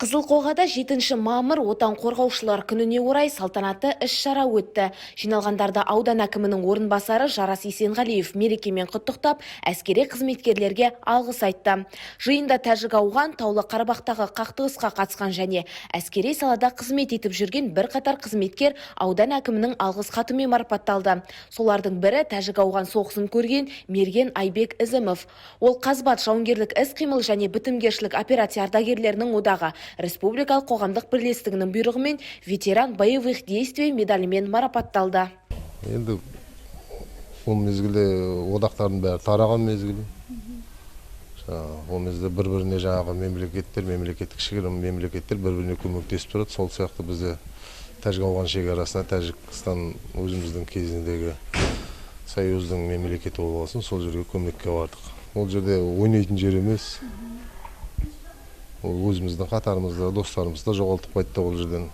Қызылқоғада 7 мамыр Отан қорғаушылар күніне орай салтанатты іс-шара өтті. Жиналғандарды аудан әкімінің орынбасары Жарас Есенғалиев мерекемен құттықтап, әскери қызметкерлерге алғыс айтты. Жиында Тәжік ауған, Таулы Қарабақтағы қақтығысқа қатысқан және әскери салада қызмет етіп жүрген бірқатар қызметкер аудан әкімінің алғыс хатымен марапатталды. Солардың бірі Тәжік ауған соғысын көрген мерген Айбек Ізімов. Ол Қазбат жауынгерлік іс-қимыл және бітімгершілік операция ардагерлерінің одағы республикалық қоғамдық бірлестігінің бұйрығымен «Ветеран боевых действий» медалімен марапатталды. Енді ол мезгілде одақтардың бәрі тараған мезгіл. Ол мезгілде бір-біріне жаңағы мемлекеттер, мемлекеттік кішігірім мемлекеттер бір-біріне көмектесіп тұрады. Сол сияқты бізде Тәжік ауған шекарасына Тәжікстан өзіміздің кезіндегі союздың мемлекеті болғасын, сол жерге көмекке бардық. Ол жерде ойнайтын жер емес. Ол өзіміздің қатарымызда достарымызды да жоғалтып қайттық ол жерден.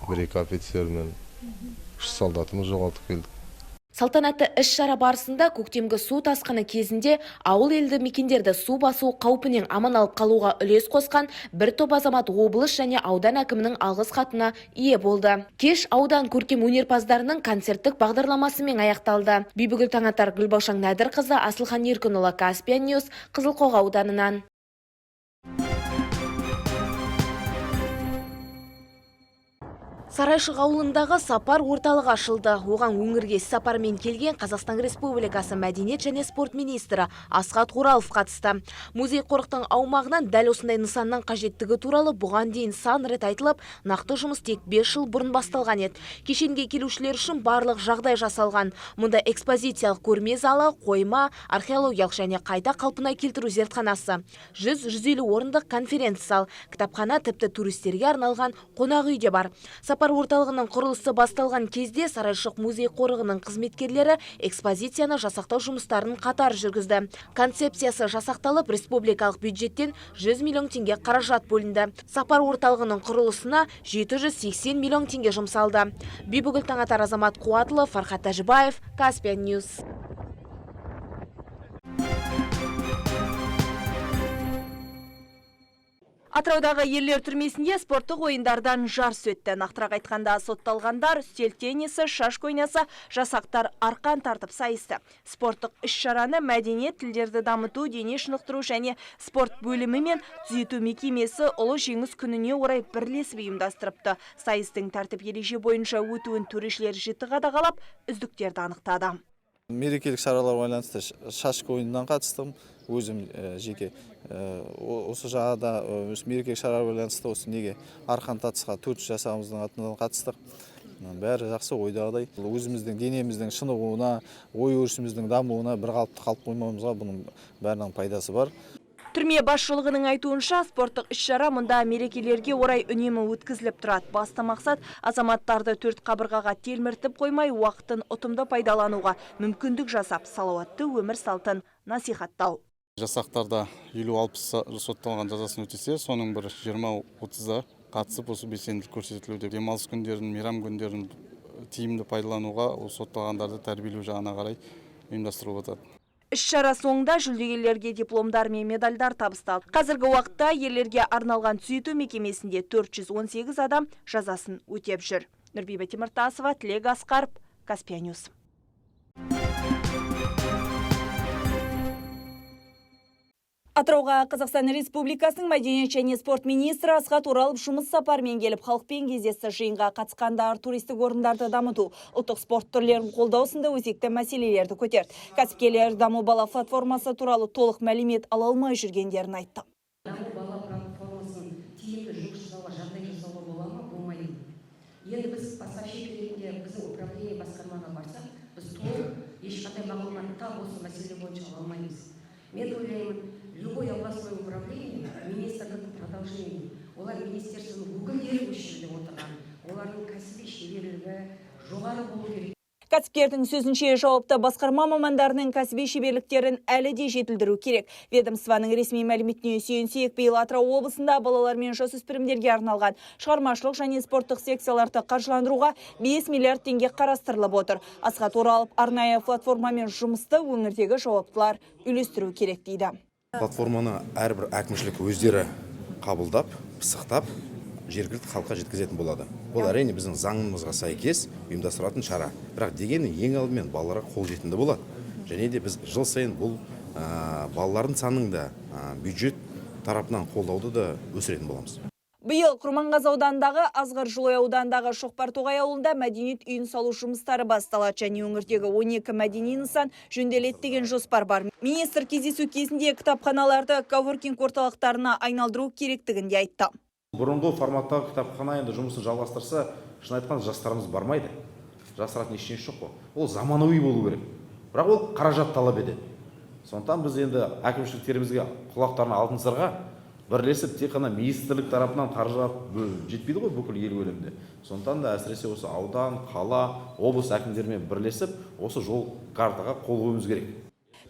1-2 офицер мен 3 солдатымыз жоғалтып келдік. Салтанатты іс-шара барысында көктемгі су тасқыны кезінде ауыл елді мекендерді су басу қаупінен аман алып қалуға үлес қосқан бір топ азамат облыс және аудан әкімінің алғыс хатына ие болды. Кеш аудан көркем өнерпаздарының концерттік бағдарламасымен аяқталды. Бибігүл Таңатар, Гүлбаушаң Нәдірқызы, Асылхан Еркінұлы, Каспия Ньюс, Қызылқоға ауданынан. Сарайшық ауылындағы сапар орталығы ашылды. Оған өңірге сапармен келген Қазақстан Республикасы Мәдениет және спорт министрі Асхат Оралов қатысты. Музей қорықтың аумағынан дәл осындай нысанның қажеттігі туралы бұған дейін сан рет айтылып, нақты жұмыс тек 5 жыл бұрын басталған еді. Кешенге келушілер үшін барлық жағдай жасалған. Мұнда экспозициялық көрме залы, қойма, археологиялық және қайта қалпына келтіру зертханасы, 100-150 орындық конференц-зал, кітапхана, тіпті туристерге арналған қонақ үй де бар. Сапар орталығының құрылысы басталған кезде Сарайшық музей қорығының қызметкерлері экспозицияны жасақтау жұмыстарын қатар жүргізді. Концепциясы жасақталып, республикалық бюджеттен 100 миллион теңге қаражат бөлінді. Сапар орталығының құрылысына 780 миллион теңге жұмсалды. Бибігүл Таңатар, Азамат Қуатұлы, Фархат Тәжібаев, Каспия Ньюс. Атыраудағы ерлер түрмесінде спорттық ойындардан жарыс өтті. Нақтырақ айтқанда, сотталғандар үстел теннисі, шашка ойнаса, жасақтар арқан тартып сайысты. Спорттық іс-шараны мәдениет, тілдерді дамыту, дене шынықтыру және спорт бөлімі мен түзету мекемесі Ұлы Жеңіс күніне орай бірлесіп ұйымдастырыпты. Сайыстың тәртіп ереже бойынша өтуін төрешілер жіті қадағалап, үздіктерді анықтады. Мерекелік шараларға байланысты шашка ойынынан қатыстым, өзім жеке. Осы жағада мерекелік шараға байланысты осы неге арқан тартысқа 4 жасағымыздың атынан қатыстық. Бәрі жақсы, ойдағыдай. Өзіміздің денеміздің шынығуына, ой өрісіміздің дамуына, бір қалыпты қалып қоймауымызға бұның бәрінің пайдасы бар. Түрме басшылығының айтуынша, спорттық іс-шара мұнда мерекелерге орай үнемі өткізіліп тұрады. Басты мақсат азаматтарды төрт қабырғаға телміртіп қоймай, уақытын ұтымды пайдалануға мүмкіндік жасап, салауатты өмір салтын насихаттау. Жасақтарда 50-60 сотталған жазасын өтесе, соның бір 20-30-ы қатысып осы белсенділік көрсетілуде. Демалыс күндерін, мейрам күндерін тиімді пайдалануға, осы сотталғандарды тәрбиелеу жағына қарай ұйымдастырылып жатады. Іс-шара соңында жүлдегерлерге дипломдар мен медальдар табысталды. Қазіргі уақытта ерлерге арналған түзету мекемесінде 418 адам жазасын өтеп жүр. Нұрбиба Теміртасова, Тілек Асқаров, Каспия Ньюс. Атырауға Қазақстан Республикасының мәдениет және спорт министрі Асхат Оралов жұмыс сапарымен келіп, халықпен кездесті. Жиынға қатысқандар туристік орындарды дамыту, ұлттық спорт түрлерін қолдау сынды өзекті мәселелерді көтерді. Кәсіпкерлер Даму бала платформасы туралы толық мәлімет ала алмай жүргендерін айтты. Даму бала платформасын тиімді жұмыс жасауға жағдай жасауға бола ма, болмайды ма? Енді біз поставщик ретінде біздің управление басқармаға барсақ, біз толық ешқандай мағлұмат тап осы мәселе бойынша ала алмаймыз. Мен ойлаймын, любой областное управление министрліктің продолжение, олар министерствоның өкілдері осы жерде отырған, олардың кәсіби шеберлігі жоғары болу керек. Кәсіпкердің сөзінше, жауапты басқарма мамандарының кәсіби шеберліктерін әлі де жетілдіру керек. Ведомствоның ресми мәліметіне сүйенсек, биыл Атырау облысында балалар мен жасөспірімдерге арналған шығармашылық және спорттық секцияларды қаржыландыруға 5 миллиард теңге қарастырылып отыр. Асхат Оралов арнайы платформамен жұмысты өңірдегі жауаптылар үйлестіру керек дейді. Платформаны әрбір әкімшілік өздері қабылдап, пысықтап, жергілікті халыққа жеткізетін болады. Бұл әрине біздің заңымызға сәйкес ұйымдастыратын шара. Бірақ дегенмен ең алдымен балаларға қолжетімді болады. Және де біз жыл сайын бұл балалардың санын да бюджет тарапынан қолдауды да өсіретін боламыз. Биыл Құрманғазы ауданындағы Азғыр, Жылыой ауданындағы Шоқпар-Тоғай ауылында мәдениет үйін салу жұмыстары басталады және өңірдегі 12 мәдени нысан жөнделеді деген жоспар бар. Министр кездесу кезінде кітапханаларды коворкинг орталықтарына айналдыру керектігін де айтты. Бұрынғы форматтағы кітапхана енді жұмысын жалғастырса, шын айтқанда, жастарымыз бармайды. Жасыратын ештеңе жоқ қой. Ол заманауи болу керек. Бірақ ол қаражат талап етеді. Сондықтан біз енді әкімшіліктерімізге құлақтарына алтын сырға бірлесіп, тек қана министрлік тарапынан қаражат жетпейді ғой бүкіл ел көлемінде. Сондықтан да әсіресе осы аудан, қала, облыс әкімдерімен бірлесіп, осы жол картаға қол қоюымыз керек.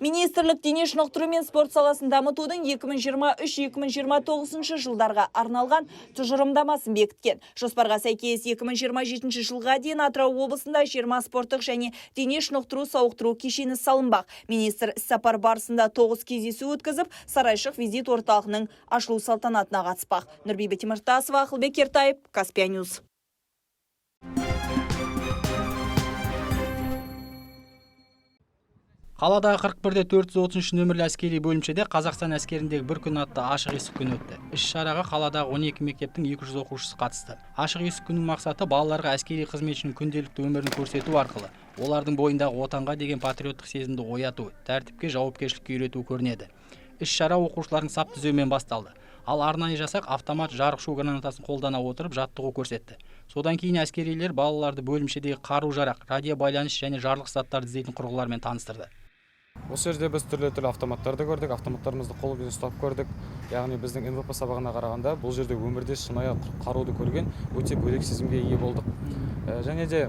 Министрлік дене шынықтыру мен спорт саласын дамытудың 2023-2029 жылдарға арналған тұжырымдамасын бекіткен. Жоспарға сәйкес 2027 жылға дейін Атырау облысында 20 спорттық және дене шынықтыру сауықтыру кешені салынбақ. Министр іссапар барысында 9 кездесу өткізіп, Сарайшық визит орталығының ашылу салтанатына қатыспақ. Нұрбибі Теміртасова, Ақылбек Ертаев, Каспия Ньюс. Қаладағы 41-де 433 нөмірлі әскери бөлімшеде Қазақстан әскеріндегі бір күн атты ашық есік күні өтті. Іс-шараға қаладағы 12 мектептің 200 оқушысы қатысты. Ашық есік күнінің мақсаты балаларға әскери қызметшінің күнделікті өмірін көрсету арқылы олардың бойындағы отанға деген патриоттық сезімді ояту, тәртіпке, жауапкершілікке үйрету көрінеді. Іс-шара оқушылардың сап түзеуімен басталды. Ал арнайы жасақ автомат жарық шу гранатасын қолдана отырып жаттығу көрсетті. Содан кейін әскерилер балаларды бөлімшедегі қару-жарақ, радиобайланыс және жарылғыш заттарды іздейтін құрылғылармен таныстырды. Осы жерде біз түрлі-түрлі автоматтарды көрдік, автоматтарымызды қолмен ұстап көрдік. Яғни біздің НВП сабағына қарағанда бұл жерде өмірде шынайы қаруды көрген өте бөлек сезімге ие болдық. Және де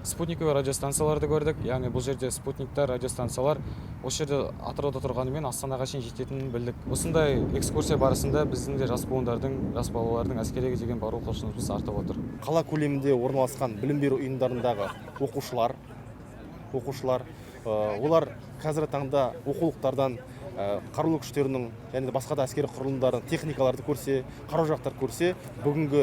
спутниковый радиостанцияларды көрдік. Яғни бұл жерде спутниктер, радиостанциялар осы жерде Атырауда тұрғанымен Астанаға шейін жететінін білдік. Осындай экскурсия барысында біздің де жас буындардың, жас балалардың әскерге деген бару құлшынысымыз артып отыр. Қала көлемінде орналасқан білім беру ұйымдарындағы оқушылар, олар қазіргі таңда оқулықтардан қарулы күштерінің және басқа да әскери құрылымдарын, техникаларды көрсе, қару-жарақтар көрсе, бүгінгі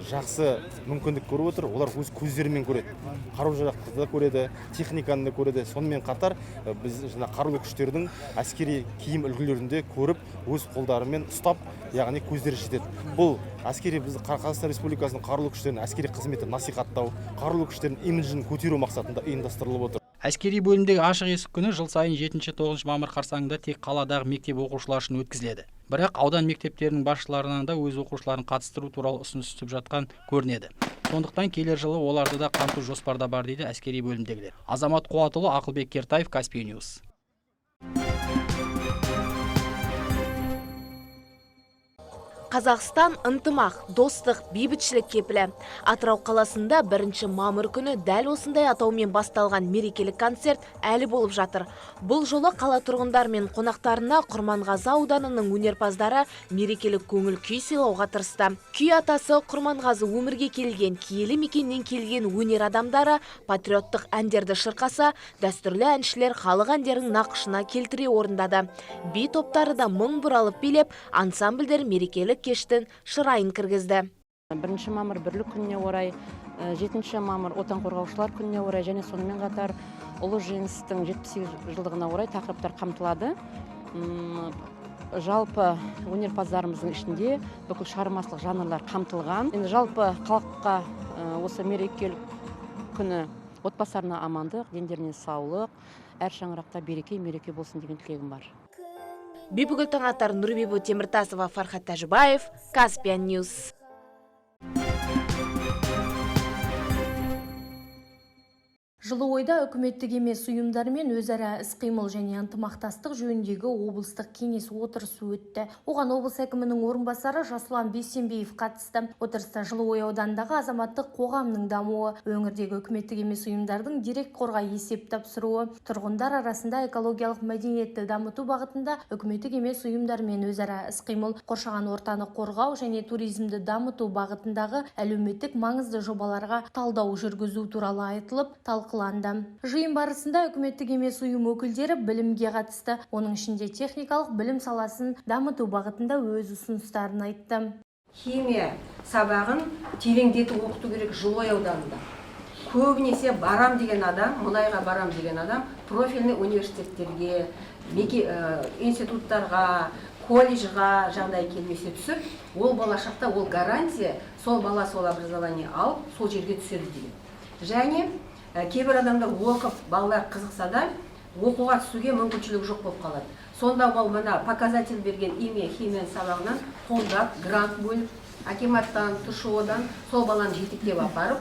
жақсы мүмкіндік көріп отыр. Олар өз көздерімен көреді, қару-жарақты да көреді, техниканы да көреді. Сонымен қатар біз жаңа қарулы күштердің әскери киім үлгілерін де көріп, өз қолдарымен ұстап, яғни көздері жетеді. Бұл әскери біз Қазақстан Республикасының қарулы күштерінің әскери қызметін насихаттау, қарулы күштердің имиджін көтеру мақсатында ұйымдастырылып отыр. Әскери бөлімдегі ашық есік күні жыл сайын 7-9 мамыр қарсаңында тек қаладағы мектеп оқушылары үшін өткізіледі. Бірақ аудан мектептерінің басшыларынан да өз оқушыларын қатыстыру туралы ұсыныс түсіп жатқан көрінеді. Сондықтан келер жылы оларды да қамту жоспарда бар дейді әскери бөлімдегілер. Азамат Қуатұлы, Ақылбек Кертаев, Каспий Ньюс. Қазақстан ынтымақ, достық, бейбітшілік кепілі. Атырау қаласында 1 мамыр күні дәл осындай атаумен басталған мерекелік концерт әлі болып жатыр. Бұл жолы қала тұрғындары мен қонақтарына Құрманғазы ауданының өнерпаздары мерекелік көңіл күй сыйлауға тырысты. Күй атасы Құрманғазы өмірге келген, киелі мекеннен келген өнер адамдары патриоттық әндерді шырқаса, дәстүрлі әншілер халық әндерін нақышына келтіре орындады. Би топтары да мың бұралып билеп, ансамбльдер мерекелік кештің шырайын кіргізді. 1 мамыр бірлік күніне орай, 7 мамыр отан қорғаушылар күніне орай және сонымен қатар Ұлы Жеңістің 78 жылдығына орай тақырыптар қамтылады. Жалпы өнерпаздарымыздың ішінде бүкіл шығармашылық жанрлар қамтылған. Енді жалпы халыққа осы мерекелік күні отбасыларына амандық, дендеріне саулық, әр шаңырақта береке мереке болсын деген тілегім бар. Бибігүл Таңатар, Нұрбибі Теміртасова, Фархат Тәжібаев, Каспия Ньюс. Жылыойда үкіметтік емес ұйымдармен өзара іс-қимыл және ынтымақтастық жөніндегі облыстық кеңес отырысы өтті. Оған облыс әкімінің орынбасары Жасұлан Бейсенбиев қатысты. Отырыста Жылыой ауданындағы азаматтық қоғамның дамуы, өңірдегі үкіметтік емес ұйымдардың дерекқорға есеп тапсыруы, тұрғындар арасында экологиялық мәдениетті дамыту бағытында үкіметтік емес ұйымдармен өзара іс-қимыл, қоршаған ортаны қорғау және туризмді дамыту бағытындағы әлеуметтік маңызды жобаларға талдау жүргізу туралы айтылып, талқыланды. Жиын барысында үкіметтік емес ұйым өкілдері білімге қатысты, оның ішінде техникалық білім саласын дамыту бағытында өз ұсыныстарын айтты. Химия сабағын тереңдетіп оқыту керек Жылыой ауданында. Көбінесе барам деген адам, мұнайға барам деген адам профильный университеттерге, институттарға, колледжға жағдай келмесе түсіп, ол болашақта ол гарантия, сол бала сол образование алып, сол жерге түседі деген. Және кейбір адамдар оқып, балалар қызықса да, оқуға түсуге мүмкіншілігі жоқ болып қалады. Сонда ол мына показатель берген имя химия сабағынан қолдап, грант бөліп, акиматтан, ТШО-дан сол баланы жетектеп апарып,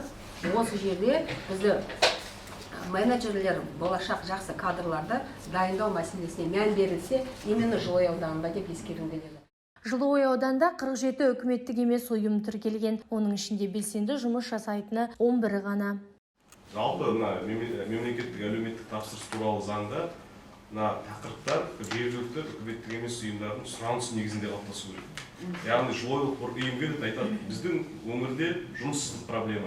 осы жерде бізді менеджерлер, болашақ жақсы кадрларды дайындау мәселесіне мән берілсе, именно Жылыой ауданында деп ескергім келеді. Жылыой ауданында 47 үкіметтік емес ұйым тіркелген. Оның ішінде белсенді жұмыс жасайтыны 11 ғана. Жалпы мына мемлекеттік әлеуметтік тапсырыс туралы заңда мына тақырыптар жергілікті үкіметтік емес ұйымдардың сұранысы негізінде қалыптасу керек. Яғни жылыойлық бір ұйым келеді, айтады: «Біздің өңірде жұмыссыздық проблема,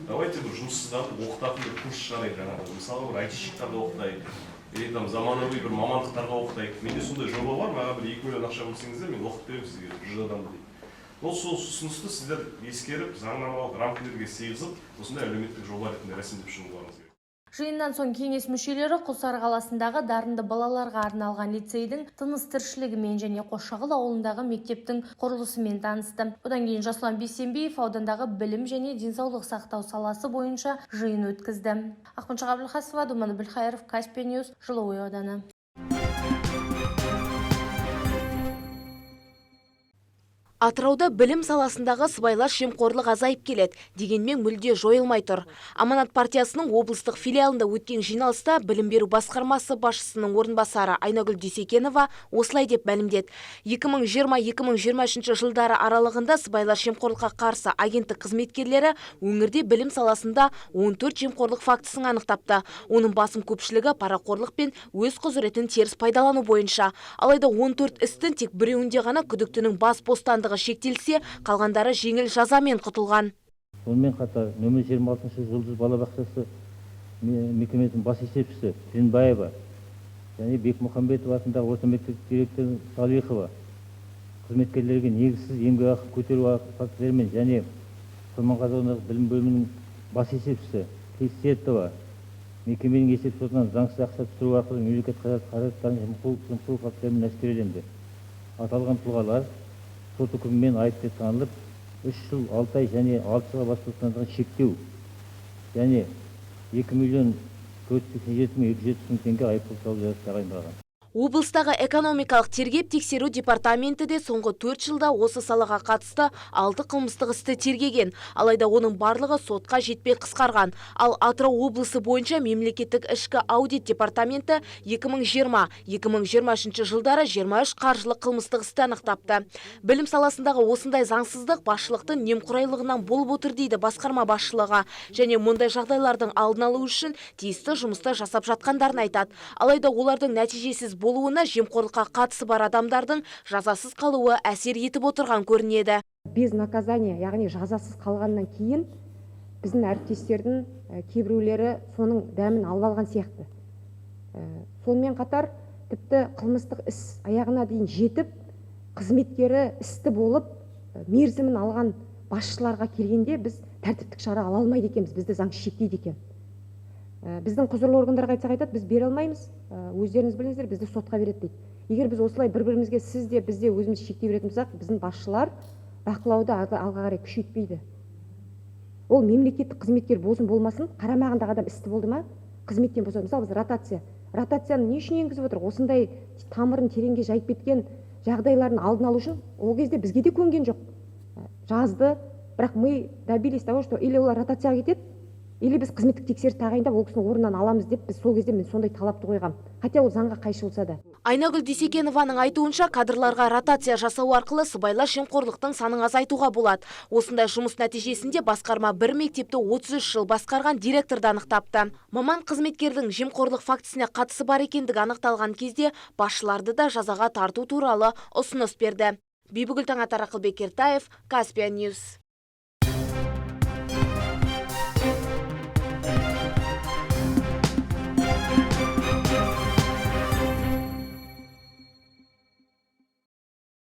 давайте бір жұмыссыздарды оқытатын бір курс шығарайық, жаңағы мысалы бір айтишниктарды оқытайық или там заманауи бір мамандықтарға оқытайық. Менде сондай жоба бар, маған бір 2 миллион ақша бөлсеңіздер, мен оқытып беремін сізге 100 адамды», – дейді. Ол сол ұсынысты сіздер ескеріп, заңнамалық рамкалерге сыйғызып, осындай әлеуметтік жоба ретінде рәсімдеп шығуларыңыз керек. Жиыннан соң кеңес мүшелері Құлсары қаласындағы дарынды балаларға арналған лицейдің тыныс тіршілігімен және Қосшағыл ауылындағы мектептің құрылысымен танысты. Одан кейін Жасұлан Бейсенбиев аудандағы білім және денсаулық сақтау саласы бойынша жиын өткізді. Ақмоншақ Әбілхасова, Думан Әбілхайыров, Каспий Ньюс, Жылыой ауданы. Атырауда білім саласындағы сыбайлас жемқорлық азайып келеді, дегенмен мүлде жойылмай тұр. Аманат партиясының облыстық филиалында өткен жиналыста білім беру басқармасы басшысының орынбасары Айнагүл Дүйсекенова осылай деп мәлімдеді. 2020-2023 жылдары аралығында сыбайлас жемқорлыққа қарсы агенттік қызметкерлері өңірде білім саласында 14 жемқорлық фактісін анықтапты. Оның басым көпшілігі парақорлық пен өз құзыретін теріс пайдалану бойынша. Алайда 14 істің тек біреуінде ғана күдіктінің бас бостандығы шектелсе, қалғандары жеңіл жазамен құтылған. Сонымен қатар нөмір 26 Жұлдыз балабақшасы мекемесінің бас есепшісі Тіленбаева және Бекмұхамбетов атындағы орта мектеп директоры Салихова қызметкерлерге негізсіз еңбекақы көтеру фактілерімен және Құрманғазы аудандық білім бөлімінің бас есепшісі Кесетова мекеменің есеп шотынан заңсыз ақша түсіру арқылы мемлекет қаражаттарын жымқыру фактілерімен әшкереленді. Аталған тұлғалар сот үкімімен айыпты деп танылып, 3 жыл 6 ай және 6 жылға бас бостандығын шектеу және 2 миллион 487 мың 270 мың теңге айыппұл салу жазасы тағайындалған. Облыстағы экономикалық тергеп тексеру департаменті де соңғы 4 жылда осы салаға қатысты 6 қылмыстық істі тергеген. Алайда оның барлығы сотқа жетпей қысқарған. Ал Атырау облысы бойынша мемлекеттік ішкі аудит департаменті 2020-2023 жылдары 23 қаржылық қылмыстық істі анықтапты. Білім саласындағы осындай заңсыздық басшылықтың немқұрайлығынан болып отыр дейді басқарма басшылығы. Және мұндай жағдайлардың алдын алу үшін тиісті жұмысты жасап жатқандарын айтады. Алайда олардың нәтижесіз болуына жемқорлыққа қатысы бар адамдардың жазасыз қалуы әсер етіп отырған көрінеді. Без наказания, яғни жазасыз қалғаннан кейін біздің әріптестердің кейбіреулері соның дәмін алып алған сияқты. Сонымен қатар тіпті қылмыстық іс аяғына дейін жетіп, қызметкері істі болып, мерзімін алған басшыларға келгенде біз тәртіптік шара ала алмайды екенбіз, бізді заң шектейді екен. Біздің құзырлы органдарға айтсақ айтады, біз бере алмаймыз, өздеріңіз біліңіздер, бізді сотқа береді дейді. Егер біз осылай бір-бірімізге сіз де, біз де өзіміз шектей беретін болсақ, біздің басшылар бақылауды алға қарай күшейтпейді. Ол мемлекеттік қызметкер болсын болмасын, қарамағындағы адам істі болды ма, қызметтен босатады. Мысалы, біз ротацияны не үшін енгізіп отыр? Осындай тамырын тереңге жайып кеткен жағдайлардың алдын алу үшін. Ол кезде бізге де көнген жоқ. Жазды, бірақ мы добились того, что или олар ротацияға кетеді, или біз қызметтік тексеріс тағайындап, ол кісіні орнынан аламыз деп, біз сол кезде мен сондай талапты қойғам. Хотя ол заңға қайшы болса да. Айнагүл Дүйсекенованың айтуынша, кадрларға ротация жасау арқылы сыбайлас жемқорлықтың санын азайтуға болады. Осындай жұмыс нәтижесінде басқарма бір мектепті 33 жыл басқарған директорды анықтапты. Маман қызметкердің жемқорлық фактісіне қатысы бар екендігі анықталған кезде басшыларды да жазаға тарту туралы ұсыныс берді. Бибігүл Таңатар, Ақылбек Ертаев, Каспия Ньюс.